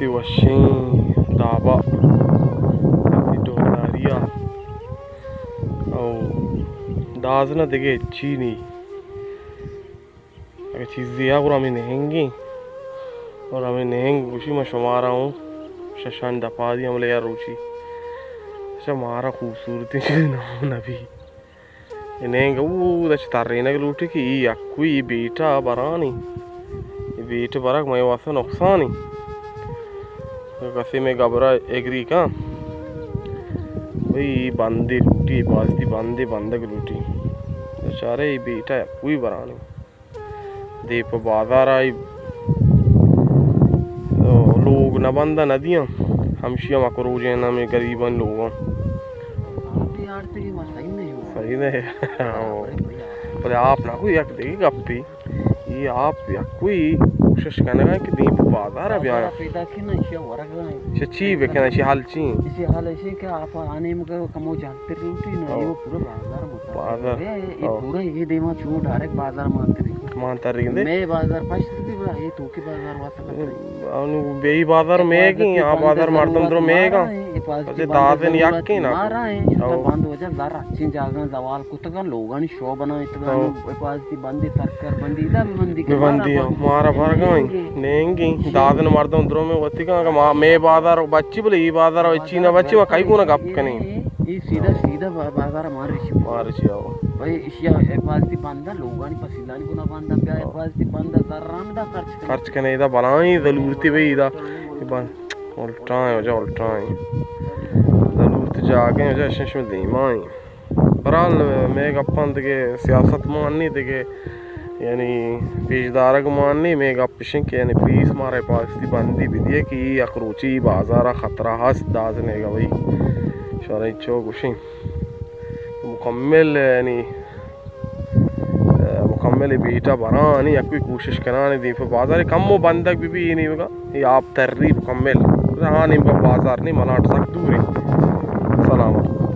وشیں دابا، وتی ڈولداریا او دازنہ دگہ ہچی نی۔ اگہ چیزے آ گڑا ہمے نہنگیں، اور ہمے نہنگ گوشی من شمارا اوں ششانی دپا دیاں بلے یا روچی۔ اچھا مارا خوبصورتی چیز نہ نبی۔ اے نینگ اودا چہ ترینگ لوٹی کہ اے یکوئی اے بیٹا برانی۔ اے بیٹ برگ مئے واسطہ نقصانی۔ کسے مئے گبرا ایگری کن۔ بھئی اے بندے لوٹی، اے بازتی بندے بندگ لوٹی۔ بیچارے اے بیٹا یکوئی برانی۔ دیم پہ بازار آئی لوگ نہ بندہ نہ دیاں۔ ہمشی ہم اکروجیں ہمیں غریبانی لوگاں۔ صحیح نہ ہے۔ بلے آپ نہ کوئی یک دگہ گپی۔ اے آپ یکوئی کوشش کنگا کہ دیم پہ بازار بیاں۔ چہ چی بکناں، چہ حال چی؟ اسی حال ایشی کہ آپ آنے مگا کمو جان تر لوٹی نہ، ہاں۔ اے پورا بازار متا۔ بازار۔ اے، اے ہاں۔ پورا اے دیما چو ڈائریکٹ بازار مان تری۔ مان تری گندے۔ مئے بازار پشت دی بڑا، اے تو کے بازار واسطہ کتری۔ انو بے بازار مئے گی، آ بازار مردم درو مئے گا۔ اے پاس دی بندے دادن ضرورت یکی نا۔ مارا ہے، ہاں۔ بند وجہ زر اچین جاگاں زوال کتگاں، لوگانی شو بنا اتگاں، ہاں۔ اے پاس دی بندی سرکر بندی، ادا بھی بندی کے بندی، مارا ہاں، مارا برگاں، نینگی۔ نینگی، دادن مردم درو میں وتگاں، کہ ما، مئے بازار بچی بلے، اے بازار چی نہ بچی، ما کئی گونا گپ کنیں۔ اے سیدھا، سیدھا با-، بازار مارشی۔ مارشی، آؤ۔ بھئی، ایشی ءَ حفاظتی بندہ لوگانی پسیلانی گنا بندہ بیا، آؤ۔ حفاظتی بندہ زران دا خرچ کنے۔ خرچ کنے، ادا بلائیں ضرورتی بھئی، ادا۔ اے بند الٹائیں وجہ، الٹائیں۔ ضرورت جاگہیں وجہ، اشن شما دیمائیں۔ برحال، مئے گپاں دگہ سیاست مان نی دگہ، یعنی پیش دارگ مان نی، مئے گپ اشیں کہ یعنی پولیس مارا حفاظتی بندی بدیے کہ اے یک روچی بازارا خطرہ ہست دازنیگا بھئی۔ شمارا انچو گوشیں کہ مکمل یعنی، ا، مکمل بیٹا برانی یکوئی کوشش کنانی دیم پہ بازار کمو بندگ بہ بی اے نیمگا، اے آپ تری مکمل۔ ہاں نیمگا بازار نی، ملانڈ سک دوریں۔ سلامت۔